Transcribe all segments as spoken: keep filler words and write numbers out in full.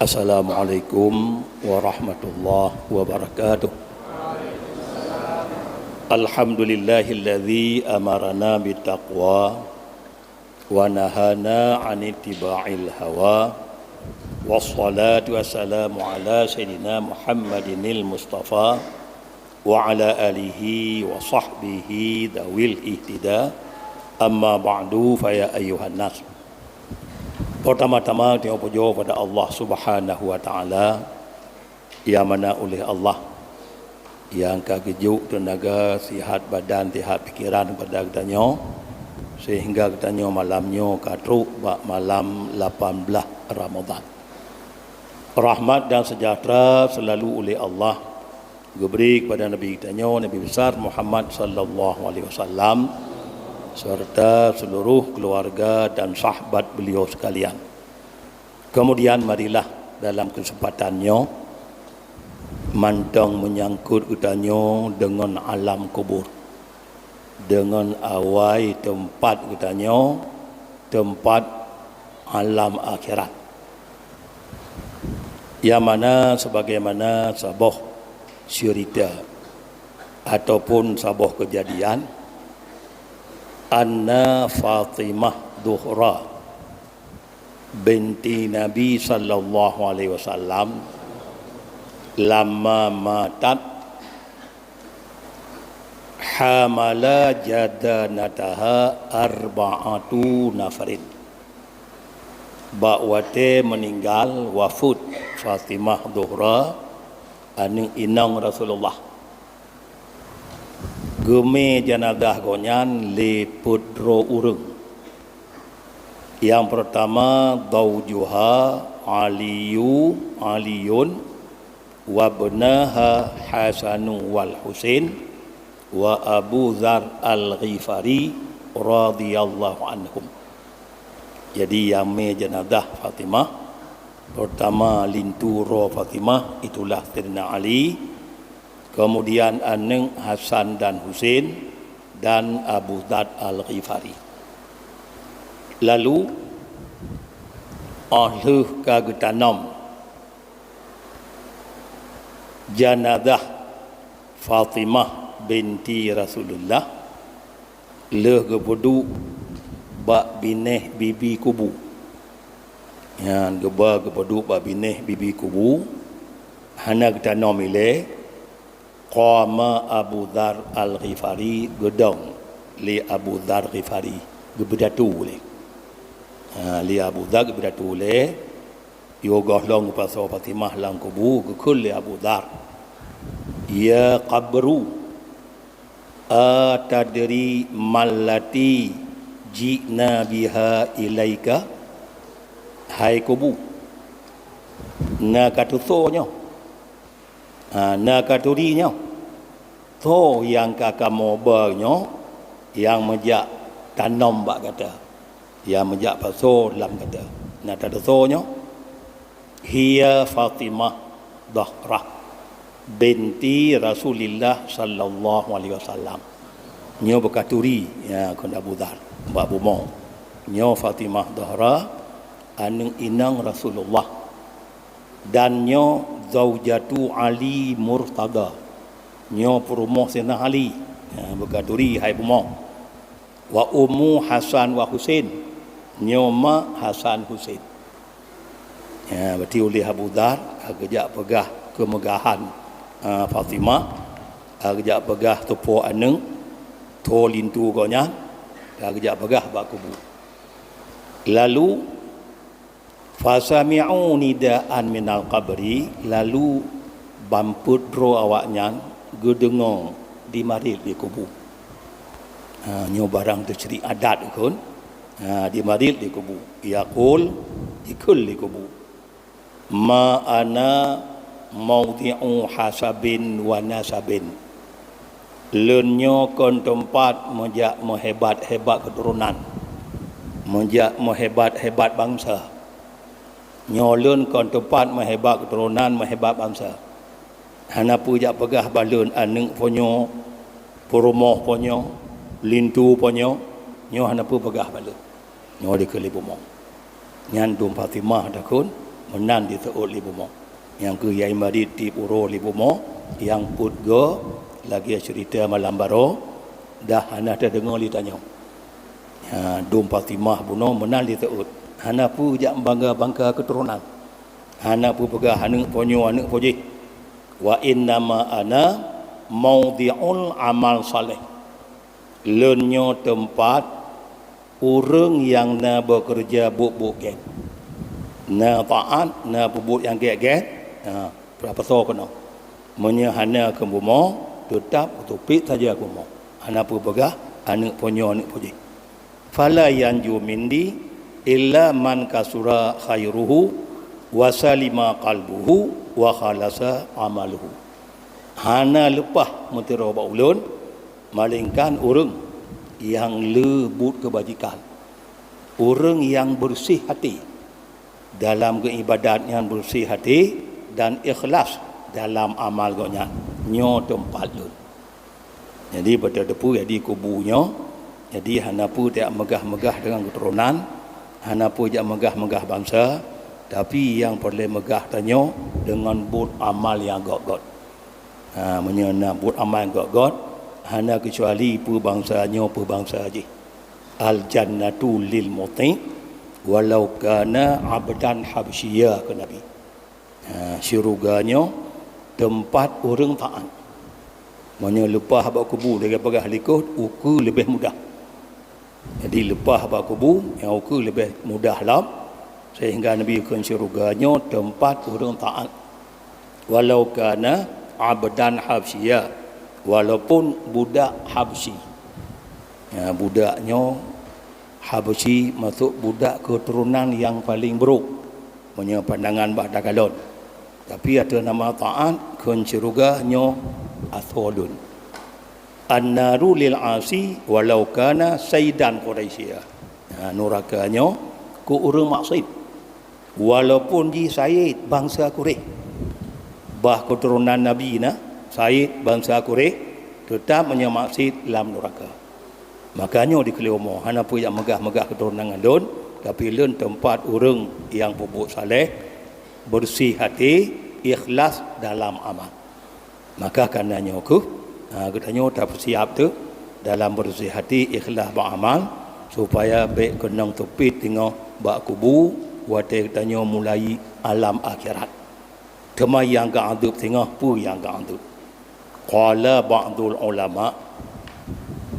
Assalamualaikum warahmatullahi wabarakatuh. Alhamdulillahilladzi amarana bittaqwa wa nahana 'anit tiba'il hawa. Wassalatu wassalamu ala sayyidina Muhammadinil Mustafa wa ala alihi wa sahbihi dawil ihtida. Amma ba'du, fa ya ayyuhan nas. Pertama-tama, tanyoe pujoe pada Allah Subhanahu wa Ta'ala, nyang mana uléh Allah nyang ka geujok teunaga, sihat badan, sihat pikeran kepada geutanyoe, sehingga geutanyoe malam nyoe ka trok bak malam lapan belas Ramadhan. Rahmat dan sejahtera selalu uléh Allah geubri kepada Nabi geutanyoe, Nabi besar Muhammad sallallahu alaihi wasallam, serta seluruh keluarga dan sahabat beliau sekalian. Kemudian, marilah dalam kesempatan nyoe mantong menyangkut geutanyoe deungon alam kubur, deungon awai teumpat geutanyoe, teumpat alam akhirat. Nyang mana sebagaimana saboh cerita ataupun saboh kejadian, anna Fatimah Zuhra binti Nabi sallallahu alaihi wasallam lamma matat hamala jadanataha arba'atu nafarin. Bak watée meuninggal, wafeuet Fatimah Zuhra, aneuëk inong Rasulullah, geumé janazah gobnyan lé peuet droe ureuëng. Nyang peurtama, zaujuha Aliyu, Aliyun, wa ibnaha Hasanu wal Husain, wa Abu Dzar Al-Ghifari radhiyallahu anhum. Jadi, nyang mé janazah Fatimah, peurtama linto droe Fatimah, itulah Saidina Ali, kemudian aneuëk Hasan dan Husain, dan Abu Dzar Al-Ghifari. Lalu, óh lheueh ka geutanom janazah Fatimah binti Rasulullah, lheueh geupeuduek bak binéh bibi kubu. Nyan geuba geupeuduek bak binéh bibi kubu, hana geutanom ilée, qama Abu Dzar Al-Ghifari, geudong lé Abu Dzar Ghifari, geubeudatu lé. Ha, lé Abu Dzar geubeudatu lé, yôh gohlom geupasoe Fatimah lam kubu, geukheun lé Abu Dzar, "Ya qabru, atadri mallati ji'na biha ilaika?" Hai kubu, na ka tusoe nyoe? Ha, na ka turi nyoe? Soe nyang ka kamoe ba nyoe nyang meujak tanom bak gata, nyang meujak pasoe lam gata? Na tatusoe nyoe? Hiya Fatimah Zahra binti Rasulillah sallallahu alaihi wasallam. Nyoe beukaturi, ya, kheun Abu Dzar bak bumoe. Nyoe Fatimah Zahra, aneuëk inong Rasulullah. Dan nyoe zaujatu Ali Murtada. Nyoe peurumoh Saidina Ali. Ya, beukaturi hai bumoe. Wa ummu Hasan wa Husain. Nyoe ma Hasan Husain. Ya, berarti uléh Abu Dzar, ka geujak peugah keumeugahan, a, Fatimah, ka geujak peugah teupo aneuëk, tho linto gobnyan, ka geujak peugah bak kubu. Lalu, fasami'u nidaan minal qabri, lalu ban peuet droe awaknyan geudeungoe dimarit di kubu. Ha, nyoe barang teusyrik adat kheun. Ha, dimarit di kubu. Yaqul, jikheun lé kubu, "Ma ana maudhi'u hasabin wa nasabin." Lôn nyoe kon teumpat meujak meuhebat-hebat keuturonan, meujak meuhebat-hebat bansa. Nyoe lôn kon teumpat meuhebat keuturonan, meuhebat bansa. Hana peue jak peugah bak lôn aneuëk po nyoe, peurumoh po nyoe, linto po nyoe, nyoe hana peue peugah bak lôn. Nyoe dikeue lé bumoe. Nyan dum Fatimah takheun, Meunan diseuôt lé bumoe. Nyang keuh yai marit tieb uroe lé bumoe, nyang peuet goe lagée ceurita malam baroe, dah hana teudeungoe lé tanyoe. Ha, dum Fatimah bunoe meunan diseuôt. Hana peue jak bangga-bangga keuturonan. Hana peue peugah aneuëk po nyoe, aneuëk po jih. Wa innama ana maudhi'ul amal saleh. Lôn nyoe teumpat ureuëng nyang na beukeureuja buet-buet gét. Na taát, na peubuet nyang gét-gét, ha, peurapasô keunoe. Meunyoe hana keu bumoe, teutab teupiet saja keu bumoe. Hana peue peugah aneuëk po nyoe, aneuëk po jih. Fala yanju mindi illa man kasura khairuhu wa salima qalbuhu wa khalasa amaluhu. Hana leupah meuteuro bak ulôn, malingkan ureuëng nyang le buet keubajikan, ureuëng nyang beureuséh até dalam geuibadat nyan, beureuséh até dan ikhlas dalam amal gobnyan. Nyoe teumpat lôn. Jadi, beuteupeue jadi kubu nyoe, jadi hana peue jak meugah-meugah deungon keuturonan, hana peue jak meugah-meugah bansa, tapi nyang peureulée meugah tanyoe deungon buet amal nyang gét-gét. Ha, meunyoe na buet amal nyang gét-gét, hana keucuali peue bansa nyoe, peue bansa jih. Al jannatu lil muti walau kana abdan habsyiya, kheun Nabi. Ha, syeuruga nyoe teumpat ureuëng taát. Meunyoe leupah bak kubu lagée peugah likot, ukeue leubeh mudah. Jadi leupah bak kubu nyang ukeue leubeh mudah lom, sehingga Nabi kheun syeuruga nyoe teumpat ureuëng taát. Walau kana abdan habsyiya, walaupun budak Habsyi. Ya, budak nyoe Habsyi maksud budak keuturonan nyang paleng brok, meunyoe pandangan bah takalon. Tapi ateueh nama taát kheun syeuruga nyoe asoe lôn. An-naru lil asi walau kana saidan Quraisya. Ha, nuraka nyoe keu ureuëng maksiet. Walaupun jih said bansa Quraisy, bah keuturonan Nabi na, said bansa Quraisy, teutab meunyoe maksiet lam nuraka. Maka nyoe dikeue lé bumoe, hana peue jak meugah-meugah keuturonan ngon lôn, tapi lôn teumpat ureuëng nyang peubuet saleh, beureuséh até, ikhlas dalam amal. Maka kana nyoe kheueh, ha, geutanyoe tapeusiab teuk dalam beureuséh até, ikhlas bak amal, supaya bék keunong teupiet teungoh bak kubu watée geutanyoe mulai alam akhirat. Teuma nyang geuadeueb teungoh peue nyang geuadeueb? Qala ba'dul ulama,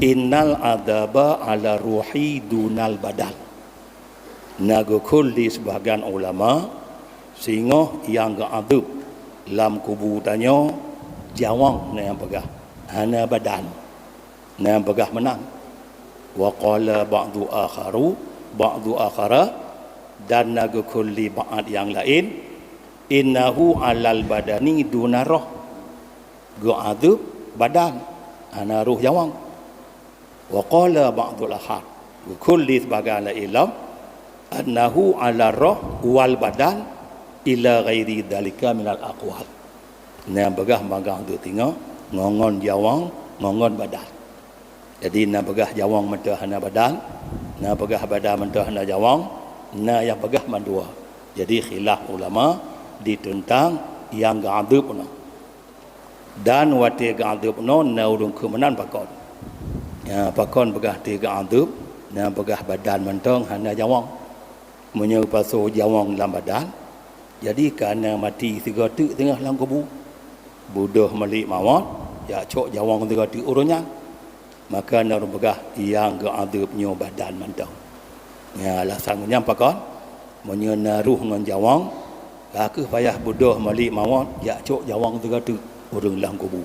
innal adzaba ala ruhi dunal badan. Na geukheun lé sibahgian ulama, singoh nyang geuadeueb lam kubu tanyoe jawang, na nyang peugah, hana badan, na nyang peugah meunan. Wa qala ba'du akharu, ba'du akhara, dan na geukheun lé ba'at nyang laén, innahu alal badani duna roh. Geuadeueb badan, hana roh jawang. Wa qala ba'dul akhar, geukheun lé sibahgian laén lom, annahu ala roh wal badan ila ghairi dzalika minal aqwal. Na peugah mangat teungoh ngon jawang, ngon badan. Jadi na peugah jawang mantong hana badan, na peugah badan mantong hana jawang, na nyang peugah mandua. Jadi khilaf ulama di teuntang nyang geuadeueb nyoe. Dan watée geuadeueb nyoe na ureuëng kheun meunan pakon. Ya, pakon peugah watée geuadeueb, na peugah badan mantong hana jawang. Meunyoe pasoe jawang lam badan, jadi kana maté sigoe teuk teungoh lam kubu. Beudôh malik mawöt, jak cok jawang sigoe teuk ureuëng nyan. Maka na ureuëng peugah nyang geuadeueb nyoe badan mantong. Ya, alasan nyan pakon? Meunyoe na roh ngon jawang, ka kheueh payah beudôh malik mawöt jak cok jawang sigoe teuk ureuëng lam kubu.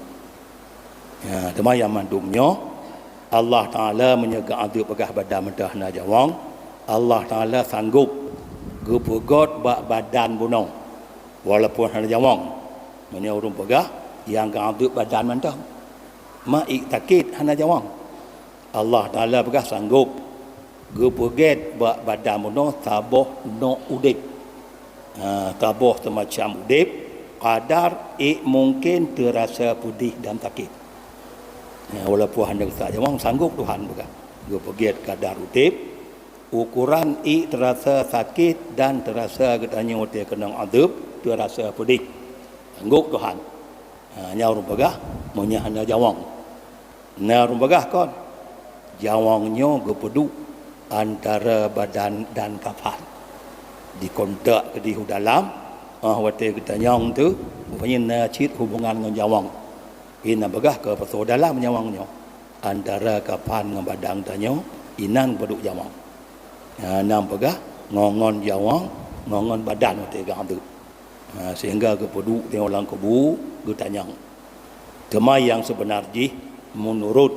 Ya, teuma nyang mandum nyoe, Allah Taala meunyoe geuadeueb peugah badan mantong hana jawang, Allah Taala sanggop geupeugét bak badan bunoe, walaupun hana jawang. Meunyoe ureuëng peugah nyang geuadeueb badan mantong, ma ék sakét hana jawang. Allah Taala peugah sanggop geupeugét bak badan bunoe saboh nok udeb. Ha, saboh seumacam udeb, kadar ék mungken teurasa peudeh dan sakét. Ha, walaupun hana geusak jawang, sanggop Tuhan peugah. Geupeugét kadar udeb, Ukoran ié teurasa sakét dan teurasa geutanyoe teukeunong azeub, teurasa peudeh. Sanggob Tuhan. Ha, nyan ureuëng peugah, meunyoe hana jawöng. Na ureuëng peugah kon, jawöng nyoe geupeuduek antara badan dan kafan. Dikontak keudeh u dalam, ah, watée geutanyong teuh, rupanya na cit hubungan ngon jawöng. Ina peugah keu peue dalam jawöng nyoe, antara kafan ngon badan tanyoe, inan peuduek jawöng. Ha, nyang peugah ngon, ngon jawöng, ngon, ngon badan watée geuazeub. Ha, sehingga geupeuduek tanyoe lam kubu, geutanyong. Teuma nyang seubeuna jih, meunurot,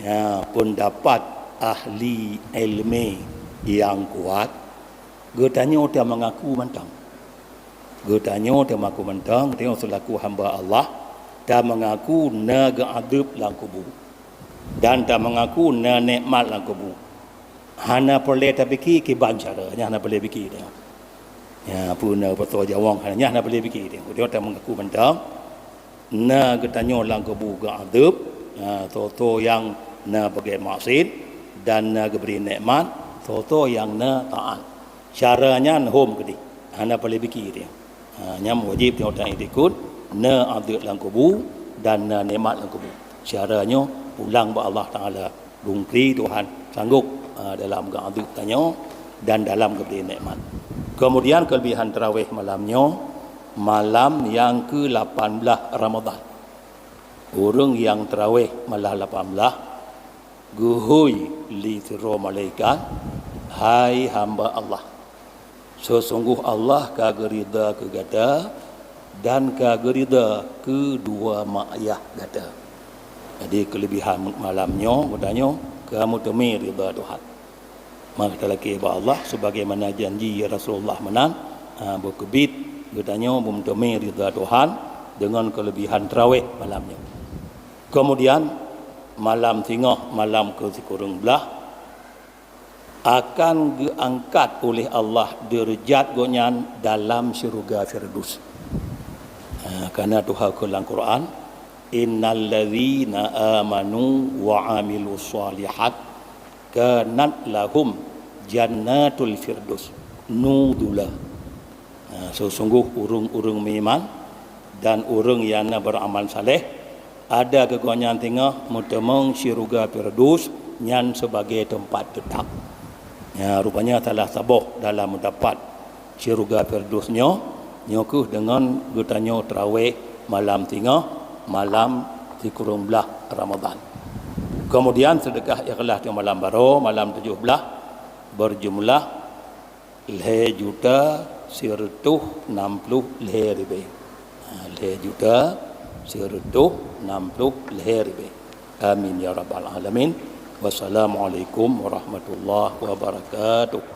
ha, peundapat ahli iéleumé nyang kuat, geutanyoe ta meungaku mantong. Geutanyoe ta meungaku mantong, geutanyoe seulaku hamba Allah, ta meungaku na geuazeub lam kubu. Dan ta meungaku na nikmat lam kubu. Hana peureulée tapike kiban cara, nyan hana peureulée pike tanyoe. Ya, peue na peue jawöng, hana, nyan hana peureulée pike tanyoe. Geutanyoe ta meungaku mantong, na geutanyoe lam kubu geuazeub, ha, soe-soe nyang na beugét maksiet, dan na geubri nikmat, soe-soe nyang na taát. Cara nyan hom keudeh, hana peureulée pike tanyoe. Ha, nyan wajéb tanyoe ta ikot, na azeub lam kubu dan na nikmat lam kubu. Cara nyoe pulang bak Allah Taala. Dungkri Tuhan sanggob, ha, dalam geuazeub tanyoe dan dalam geubri nikmat. Keumudian keuleubehan tarawih malam nyoe, malam nyang keu lapan blaih Ramadhan. Ureuëng nyang tarawih malam lapan blaih, geuhôi lé sidroe malaikat, "Hai hamba Allah, seusunggoh Allah ka geuridha keu gata dan ka geuridha keu dua mak ayah gata." Jadi, keuleubehan malam nyoe, geutanyoe ka meuteumé ridha Tuhan. Maka talakée bak Allah, sebagaimana janji Rasulullah meunan, ha, beukeubiet geutanyoe beumeuteumé ridha Tuhan deungon keuleubehan tarawih malam nyoe. Keumudian, malam singoh, malam keu sikureueng blaih, akan geuangkat uleh Allah deurajat gobnyan dalam syeuruga Firdaus. Ha, karena Tuhan kheun lam Quran, "Innal ladzina amanu wa amilus shalihat kanat lahum jannatul firdaus nuzula." Ha, seusunggoh ureuëng-ureuëng meuiman dan ureuëng nyang na beuramal saleh, ada keu gobnyan teungoh meuteumé syeuruga Firdaus nyan sebagai teumpat teutap. Ya, rupanya salah saboh dalam meudapat syeuruga Firdaus nyoe, nyoe kheueh deungon geutanyoe tarawih malam singoh, malam sikureueng blaih Ramadhan. Keumudian, seudeukah ikhlaih di malam baroe, malam tujoh blaih, beujumlah lhée juta sireutôh nam ploh lhée ribée. Ha, lhée juta sireutôh nam ploh lhée ribée. Amin ya rabbal alamin. Wassalamualaikum warahmatullahi wabarakatuh.